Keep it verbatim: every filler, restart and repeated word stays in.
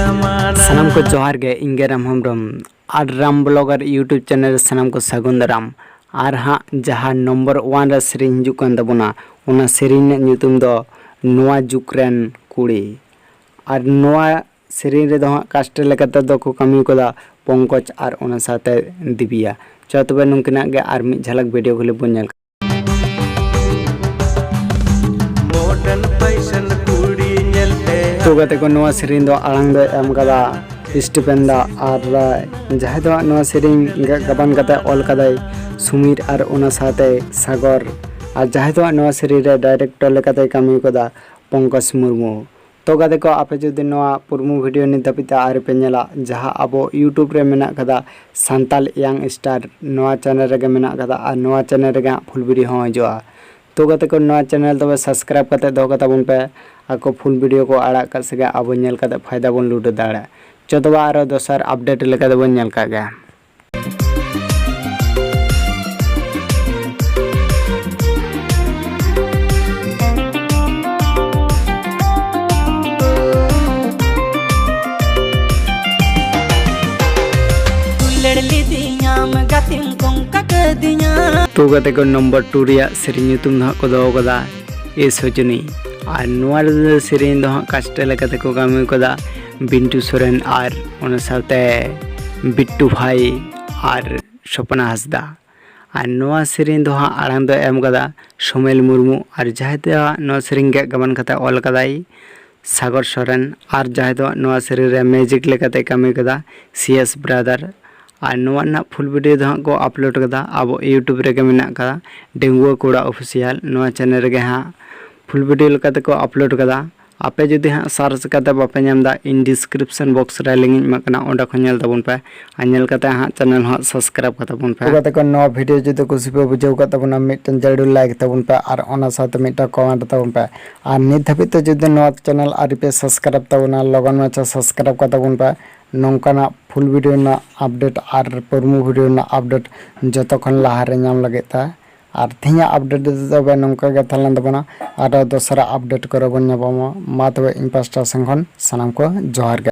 ᱥᱟᱱᱟᱢ ᱠᱚ ᱡᱚᱦᱟᱨ ᱜᱮ, ᱤᱧ ᱜᱮ ᱨᱟᱢ ᱦᱮᱢᱵᱨᱚᱢ᱾ ᱟᱨ ᱨᱟᱢ ᱵᱞᱚᱜᱟᱨ YouTube ᱪᱮᱱᱮᱞ ᱨᱮ ᱥᱟᱱᱟᱢ ᱠᱚ ᱥᱟᱹᱜᱩᱱ ᱫᱟᱨᱟᱢ᱾ ᱟᱨ ᱦᱟᱸᱜ ᱡᱟᱦᱟᱸ ᱱᱚᱢᱵᱚᱨ ᱚᱣᱟᱱ ᱨᱮ ᱥᱮᱨᱮᱧ ᱦᱤᱡᱩᱜ ᱠᱟᱱ ᱛᱟᱵᱚᱱᱟ, ᱚᱱᱟ ᱥᱮᱨᱮᱧ ᱨᱮᱱᱟᱜ ᱧᱩᱛᱩᱢ ᱫᱚ ᱱᱚᱣᱟ ᱡᱩᱜᱽ ᱨᱮᱱ ᱠᱩᱲᱤ᱾ ᱟᱨ ᱱᱚᱣᱟ ᱥᱮᱨᱮᱧ ᱨᱮᱫᱚ ᱦᱟᱸᱜ ᱠᱟᱥᱴ ᱞᱮᱠᱟ ᱛᱮᱫᱚ ᱠᱚ ᱠᱟᱹᱢᱤ ᱠᱟᱫᱟ ᱯᱚᱝᱠᱚᱡᱽ ᱟᱨ ᱚᱱᱟ ᱥᱟᱶᱛᱮ ᱫᱤᱵᱤᱭᱟ᱾ ᱪᱚ ᱛᱚᱵᱮ ᱱᱩᱠᱤᱱᱟᱜ ᱜᱮ ᱟᱨ ᱢᱤᱫ ᱡᱷᱟᱞᱟᱠ ᱵᱷᱤᱰᱤᱭᱳ ᱠᱷᱚᱱ ᱵᱚᱱ ᱧᱮᱞ ᱠᱟᱜᱼᱟ᱾ ᱢᱚᱰᱟᱨᱱ ᱯᱷᱮᱥᱚᱱ ᱠᱩᱲᱤ ᱧᱮᱞᱛᱮ᱾ ᱛᱚ ᱜᱟᱛᱮ ᱠᱚ, ᱱᱚᱣᱟ ᱥᱮᱨᱮᱧ ᱫᱚ ᱟᱲᱟᱝ ᱫᱚᱭ ᱮᱢ ᱠᱟᱫᱟ ᱥᱴᱤᱯᱷᱮᱱ ᱫᱟ, ᱟᱨ ᱡᱟᱦᱟᱸᱭ ᱫᱚ ᱦᱟᱸᱜ ᱱᱚᱣᱟ ᱥᱮᱨᱮᱧ ᱜᱟᱵᱟᱱ ᱠᱟᱛᱮ ᱚᱞ ᱠᱟᱫᱟᱭ ᱥᱩᱢᱤᱨ ᱟᱨ ᱚᱱᱟ ᱥᱟᱶᱛᱮ ᱥᱟᱜᱚᱨ, ᱟᱨ ᱡᱟᱦᱟᱸᱭ ᱫᱚ ᱦᱟᱸᱜ ᱱᱚᱣᱟ ᱥᱮᱨᱮᱧ ᱨᱮ ᱰᱟᱭᱨᱮᱠᱴᱚᱨ ᱞᱮᱠᱟᱛᱮ ᱠᱟᱹᱢᱤ ᱠᱟᱫᱟ ᱯᱚᱝᱠᱚᱡᱽ ᱢᱩᱨᱢᱩ᱾ ᱛᱚ ᱜᱟᱛᱮ ᱠᱚ, ᱟᱯᱮ ᱡᱩᱫᱤ ᱱᱚᱣᱟ ᱯᱩᱨᱢᱩ ᱵᱷᱤᱰᱤᱭᱳ ᱱᱤᱛ ᱫᱷᱟᱹᱵᱤᱡ ᱛᱮ ᱟᱹᱣᱨᱤ ᱯᱮ ᱧᱮᱞᱟ, ᱡᱟᱦᱟᱸ ᱟᱵᱚ YouTube ᱨᱮ ᱢᱮᱱᱟᱜ ᱠᱟᱫᱟ ᱥᱟᱱᱛᱟᱞ ᱤᱭᱟᱝ ᱥᱴᱟᱨ, ᱱᱚᱣᱟ ᱪᱮᱱᱮᱞ ᱨᱮᱜᱮ ᱢᱮᱱᱟᱜ ᱠᱟᱫᱟ, ᱟᱨ ᱱᱚᱣᱟ ᱪᱮᱱᱮᱞ ᱨᱮᱜᱮ ᱦᱟᱸᱜ ᱯᱷᱩᱞ ᱵᱷᱤᱰᱤᱭᱳ ᱦᱚᱸ ᱦᱤᱡᱩᱜᱼᱟ᱾ ᱛᱚ ᱜᱟᱛᱮ ᱠᱚ, ᱱᱚᱣᱟ ᱪᱮᱱᱮᱞ ᱛᱚᱵᱮ ᱥᱟᱵᱥᱠᱨᱟᱭᱤᱵ ᱠᱟᱛᱮ ᱫᱚᱦᱚ ᱠᱟᱛᱟ ᱵᱚᱱ ᱯᱮ᱾ ᱟᱠᱚ ᱯᱷᱩᱞ ᱵᱷᱤᱰᱤᱭᱳ ᱠᱚ ᱟᱲᱟᱜ ᱠᱟᱜ ᱥᱮᱜᱮ ᱟᱵᱚ ᱧᱮᱞ ᱠᱟᱛᱮ ᱯᱷᱟᱭᱫᱟ ᱵᱚᱱ ᱞᱩᱴᱟᱹ ᱫᱟᱲᱮᱭᱟᱜᱼᱟ᱾ ᱪᱚ ᱛᱚᱵᱮ ᱟᱨᱚ ᱫᱚᱥᱟᱨ ᱟᱯᱰᱮᱴ ᱞᱮᱠᱟ ᱛᱮᱵᱚᱱ ᱧᱮᱞ ᱠᱟᱜ ᱜᱮ᱾ ᱫᱩᱞᱟᱹᱲ ᱞᱤᱫᱤᱧᱟᱢ ᱜᱟᱛᱮᱢ ᱠᱚᱝᱠᱟ ᱠᱟᱹᱫᱤᱧᱟ᱾ ᱛᱚ ᱜᱟᱛᱮ ᱠᱚ, ᱱᱚᱢᱵᱚᱨ ᱴᱩ ᱨᱮᱭᱟᱜ ᱥᱮᱨᱮᱧ ᱧᱩᱛᱩᱢ ᱫᱚ ᱦᱟᱸᱜ ᱠᱚ ᱫᱚᱦᱚ ᱠᱟᱫᱟ ᱮ ᱥᱚᱡᱚᱱᱤ᱾ ᱟᱨ ᱱᱚᱣᱟ ᱨᱮᱫᱚ ᱥᱮᱨᱮᱧ ᱫᱚ ᱦᱟᱸᱜ ᱠᱟᱥᱴ ᱞᱮᱠᱟ ᱛᱮᱠᱚ ᱠᱟᱹᱢᱤ ᱠᱟᱫᱟ ᱵᱤᱱᱴᱩ ᱥᱚᱨᱮᱱ ᱟᱨ ᱚᱱᱟ ᱥᱟᱶᱛᱮ ᱵᱤᱴᱴᱩ ᱵᱷᱟᱭ ᱟᱨ ᱥᱚᱯᱱᱟ ᱦᱟᱸᱥᱫᱟ᱾ ᱟᱨ ᱱᱚᱣᱟ ᱥᱮᱨᱮᱧ ᱫᱚ ᱦᱟᱸᱜ ᱟᱲᱟᱝ ᱫᱚ ᱮᱢ ᱠᱟᱫᱟ ᱥᱳᱢᱮᱞ ᱢᱩᱨᱢᱩ, ᱟᱨ ᱡᱟᱦᱟᱸᱭ ᱫᱚ ᱦᱟᱸᱜ ᱱᱚᱣᱟ ᱥᱮᱨᱮᱧ ᱜᱮ ᱜᱟᱵᱟᱱ ᱠᱟᱛᱮ ᱚᱞ ᱠᱟᱫᱟᱭ ᱥᱟᱜᱚᱨ ᱥᱚᱨᱮᱱ, ᱟᱨ ᱡᱟᱦᱟᱸᱭ ᱫᱚ ᱦᱟᱸᱜ ᱱᱚᱣᱟ ᱥᱮᱨᱮᱧ ᱨᱮ ᱢᱤᱭᱩᱡᱤᱠ ᱞᱮᱠᱟᱛᱮ ᱠᱟᱹᱢᱤ ᱠᱟᱫᱟ ᱥᱤ ᱮᱥ ᱵᱨᱟᱫᱟᱨ᱾ ᱟᱨ ᱱᱚᱣᱟ ᱨᱮᱱᱟᱜ ᱯᱷᱩᱞ ᱵᱷᱤᱰᱤᱭᱳ ᱫᱚ ᱦᱟᱸᱜ ᱠᱚ ᱟᱯᱞᱳᱰ ᱠᱟᱫᱟ, ᱟᱵᱚ YouTube ᱨᱮᱜᱮ ᱢᱮᱱᱟᱜ ᱠᱟᱫᱟ ᱰᱮᱝᱜᱩᱣᱟᱹ ᱠᱚᱲᱟ ᱚᱯᱷᱤᱥᱤᱭᱟᱞ, ᱱᱚᱣᱟ ᱪᱮᱱᱮᱞ ᱨᱮᱜᱮ ᱦᱟᱸᱜ ᱯᱷᱩᱞ ᱵᱷᱤᱰᱤᱭᱳ ᱞᱮᱠᱟ ᱛᱮᱠᱚ ᱟᱯᱞᱳᱰ ᱠᱟᱫᱟ᱾ ᱟᱯᱮ ᱡᱩᱫᱤ ᱦᱟᱸᱜ ᱥᱟᱨᱪ ᱠᱟᱛᱮ ᱵᱟᱯᱮ ᱧᱟᱢ ᱮᱫᱟ, ᱤᱧ ᱰᱤᱥᱠᱨᱤᱯᱥᱚᱱ ᱵᱚᱠᱥ ᱨᱮ ᱞᱤᱝᱠ ᱤᱧ ᱮᱢᱟᱜ ᱠᱟᱱᱟ, ᱚᱸᱰᱮ ᱠᱷᱚᱱ ᱧᱮᱞ ᱛᱟᱵᱚᱱ ᱯᱮ᱾ ᱟᱨ ᱧᱮᱞ ᱠᱟᱛᱮ ᱦᱟᱸᱜ ᱪᱮᱱᱮᱞ ᱦᱚᱸ ᱥᱟᱵᱥᱠᱨᱟᱭᱤᱵ ᱠᱟᱛᱟ ᱵᱚᱱ ᱯᱮ᱾ ᱛᱚ ᱜᱟᱛᱮ ᱠᱚ, ᱱᱚᱣᱟ ᱵᱷᱤᱰᱤᱭᱳ ᱡᱩᱫᱤ ᱠᱩᱥᱤ ᱯᱮ ᱵᱩᱡᱷᱟᱹᱣ ᱠᱟᱫ ᱛᱟᱵᱚᱱᱟ, ᱢᱤᱫᱴᱮᱱ ᱡᱟᱹᱨᱩᱲ ᱞᱟᱭᱤᱠ ᱛᱟᱵᱚᱱ ᱯᱮ ᱟᱨ ᱚᱱᱟ ᱥᱟᱶᱛᱮ ᱢᱤᱫᱴᱟᱝ ᱠᱚᱢᱮᱱᱴ ᱛᱟᱵᱚᱱ ᱯᱮ᱾ ᱟᱨ ᱱᱤᱛ ᱫᱷᱟᱹᱵᱤᱡ ᱛᱮ ᱡᱩᱫᱤ ᱱᱚᱣᱟ ᱪᱮᱱᱮᱞ ᱟᱹᱣᱨᱤ ᱯᱮ ᱥᱟᱵᱥᱠᱨᱟᱭᱤᱵ ᱛᱟᱵᱚᱱᱟ, ᱞᱚᱜᱚᱱ ᱢᱟᱪᱷᱟ ᱥᱟᱵᱥᱠᱨᱟᱭᱤᱵ ᱠᱟᱛᱟ ᱵᱚᱱ ᱯᱮ᱾ ᱱᱚᱝᱠᱟᱱᱟᱜ ᱯᱷᱩᱞ ᱵᱷᱤᱰᱤᱭᱳ ᱨᱮᱱᱟᱜ ᱟᱯᱰᱮᱴ ᱟᱨ ᱯᱩᱨᱢᱩ ᱵᱷᱤᱰᱤᱭᱳ ᱨᱮᱱᱟᱜ ᱟᱯᱰᱮᱴ ᱡᱚᱛᱚ ᱠᱷᱚᱱ ᱞᱟᱦᱟ ᱨᱮ ᱧᱟᱢ ᱞᱟᱹᱜᱤᱫ ᱛᱮ᱾ ᱟᱨ ᱛᱮᱦᱮᱧᱟᱜ ᱟᱯᱰᱮᱴ ᱫᱚ ᱛᱚᱵᱮ ᱱᱚᱝᱠᱟ ᱜᱮ ᱛᱟᱦᱮᱸ ᱞᱮᱱ ᱛᱟᱵᱚᱱᱟ᱾ ᱟᱨᱚ ᱫᱚᱥᱨᱟ ᱟᱯᱰᱮᱴ ᱠᱚᱨᱮ ᱵᱚᱱ ᱧᱟᱯᱟᱢᱟ᱾ ᱢᱟ ᱛᱚᱵᱮ ᱤᱧ ᱯᱟᱥᱴᱟ ᱥᱮᱱ ᱠᱷᱚᱱ ᱥᱟᱱᱟᱢ ᱠᱚ ᱡᱚᱦᱟᱨ ᱜᱮ᱾